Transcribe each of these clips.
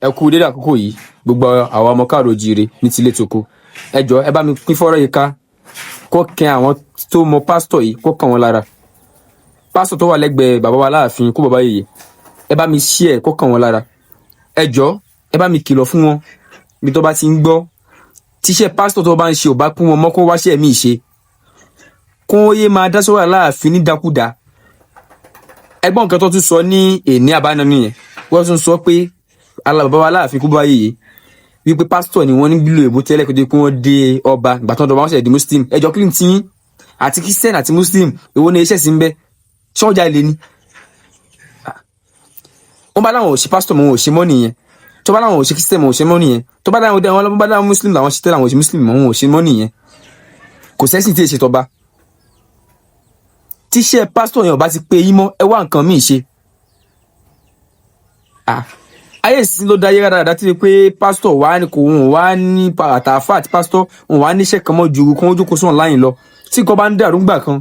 Ẹ kú dédé àkókò yìí, gbogbo àwa ọmọ káàró jíire ní tilé toko. Ẹ jọ, ẹ bá mi pín fọ́rọ̀ yìí ká, kó kẹ́ àwọn tó mọ pásítọ̀ yìí, kó kàn wọ́n lára. Pásítọ̀ tó wà lẹ́gbẹ̀ẹ́ bàbá wa láàfin kó bàbá yìí, ẹ bá mi share kó kàn wọ́n lára. Ẹ jọ, ẹ bá mi kìlọ̀ fún wọn bí tó bá ti ń gbọ́. Tíṣẹ́ pásítọ̀ tó bá ń ṣe ò bá kún wọn mọ́, kó wáṣẹ́ míì ṣe, kó yé máa dá sọ́rọ̀ Aláàfin ní dákúdá. Ẹgbọ́n nǹkan tó tún sọ ní èní àbáná nìyẹn. Wọ́n tún sọ pé bàbá wa Aláàfin kú bá yèyé wípé pásítọ̀ ni wọ́n ní bílò èbó tẹ́lẹ̀ kó tó kí wọ́n dé ọba. Ìgbà tó ń dọba, wọ́n ṣẹ̀ di Muslim. Ẹjọ́, kí ni tí àti Christian àti Muslim, èwo ni iṣẹ́ sí ń bẹ́ ṣọ́jà ilé ni? Wọ́n bá láwọn ò ṣe pásítọ̀ mọ́, wọn ò ṣe mọ́ nìyẹn. Tó bá láwọn ò ṣe Christian mọ́, ò ṣe mọ́ nìyẹn. Tó bá láwọn wọn bá láwọn Muslim làwọn ṣe tẹ́lẹ̀, àwọn ò ṣe Muslim mọ́, wọn ò ṣe mọ́ nìyẹn. Kò sẹ́sìn tí ì ṣe tọba. Tíṣẹ́ pásítọ̀ yẹn ò bá ti pé yín mọ́, ẹ wá nǹkan míì ṣe. Ayé ìsìn ló dáyé rádaràdá tí pé pásítọ̀ wá ní kò wọn wá ní àtàfà àti pásítọ̀ wọn wá níṣẹ́ kan mọ́ ju kí wọ́n jókòó sí online lọ. Tí nǹkan bá ń dàrú ńgbà kan,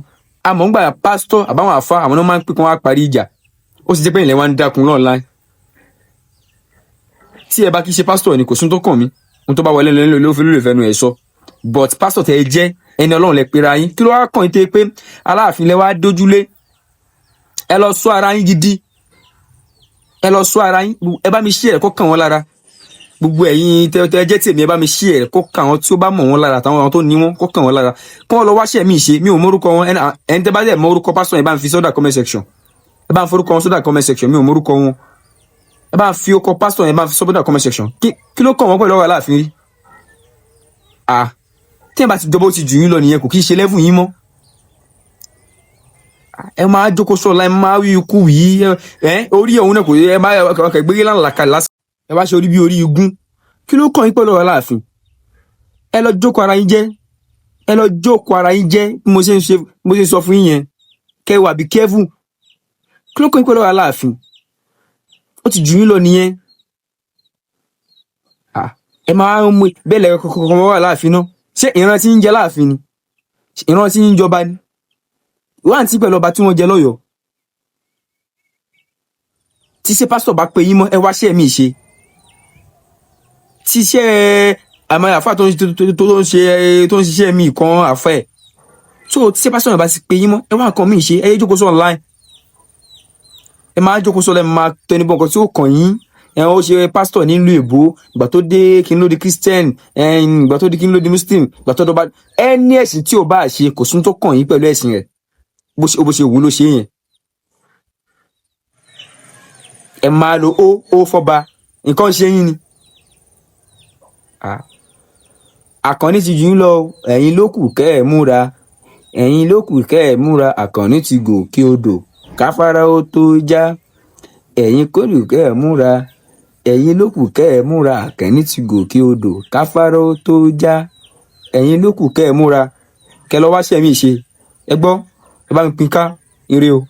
àmọ́ ńgbà pásítọ̀ àbáwọn àfa, àwọn náà máa ń pè kí wọ́n á parí ìjà. Ó sì jẹ́ pé ilẹ̀ wa ń dákun online. Tí ẹ bá kí ṣe pásítọ̀ ni, kò sún tó kàn mí. Ohun tó bá wọlé lẹ́nu ló fi lóore fẹnu ẹ̀ sọ. But pásítọ̀ tẹ ẹ jẹ́, ẹni Ọlọ́run lẹ pera yín, kí ló wá kàn yín tẹ́ pé Aláàfin lẹ wá dójúlé? Ẹ lọ sọ ara yín gidi, ẹ lọ sọ ara yín. Ẹ bá mi share kó kàn wọ́n lára. Gbogbo ẹ̀yin tẹ tẹ jẹ́ tèmi, ẹ bá mi share kó kàn wọ́n tí ó bá mọ̀ wọ́n lára, àtàwọn tó ní wọ́n, kó kàn wọ́n lára, kó wọ́n lọ wáṣẹ́ mi ṣe. Mi ò mórúkọ wọn. Ẹni tẹ́ bá dẹ̀ mórúkọ pásítọ̀ yẹn, bá ń fi sọ́dà comment section. Ẹ bá ń forúkọ wọn sọ́dà comment section. Mi ò mórúkọ wọn. Ẹ bá ń fi ọkọ pásítọ̀ yẹn, bá ń fi sọ́dà comment section. Kí ló kàn wọ́n pẹ̀lú ọ̀rọ̀ Aláàfin rí? Ah, tí ẹ bá ti jọba, ó ti jù yín lọ nìyẹn. Kò kí ń ṣe level yín mọ́. Ẹ máa jókòó sọ̀la, ẹ máa wí ikú yìí, ẹ orí òun náà kò ẹ máa ọkọ̀ gbégbé lánàá kalẹ̀ lásán. Ẹ wá ṣe orí bí orí igún. Kí ló kàn yín pẹ̀lú ọ̀rọ̀ Aláàfin? Ẹ lọ jókòó ara yín jẹ́, ẹ lọ jókòó ara yín jẹ́. Bí mo ṣe ń ṣe, mo ṣe ń sọ fún yín yẹn, kẹ́ wà be careful. Kí ló kàn yín pẹ̀lú ọ̀rọ̀ Aláàfin? Ó ti jù yín lọ nìyẹn. Ah, ẹ máa ń mú bẹ́ẹ̀ lẹ́rọ kọ̀ọ̀kan wọ́n wà láàfin náà. Ṣé ìran tí ń jẹ láàfin ni? Ìran tí ń jọba ni wọ́n àǹtí pẹ̀lú ọba tí wọ́n jẹ lọ́yọ̀ọ́. Tí ṣe pásítọ̀ bá pe yín mọ́, ẹ wá ṣẹ́ mi ṣe. Tí ṣe àmọ́ àfa tó ń ṣe, tó ń ṣiṣẹ́ mi kan àfa ẹ̀ tó, tí ṣe pásítọ̀ yẹn bá ti pe yín mọ́, ẹ wá nǹkan mi ṣe. Ẹ yé jókòó sí online, ẹ máa jókòó sọ, ẹ máa tẹnubọ̀ nǹkan tí ó kàn yín. Ẹ ó ṣe pásítọ̀ nílùú èbó, ìgbà tó dé kí n ló di Christian, ìgbà tó dé kí n ló di Muslim, ìgbà tó dọba ẹni ẹ̀sìn tí ò bá ṣe, kò sún tó kàn yín pẹ̀lú ẹ̀sìn rẹ̀. Bó ṣe wù ú ló ṣe yẹn. Ẹ máa lo ó fọba nǹkan ṣe yín ni. Àkànní ti jù yín lọ. Ẹ̀yin ló kù kẹ́ ẹ̀ múra, ẹ̀yin ló kù kẹ́ ẹ̀ múra. Àkànní ti gòkè odò káfárá ó tó já. Ẹ̀yin kò lù kẹ́ ẹ̀ múra, ẹ̀yin ló kù kẹ́ ẹ̀ múra. Àkànní ti gòkè odò káfárá ó tó já. Ẹ̀yin ló kù kẹ́ ẹ̀ múra, kẹ́ lọ wáṣẹ́ mi ṣe. Ẹ gbọ́, ẹ bá mi pín ká. Ire o.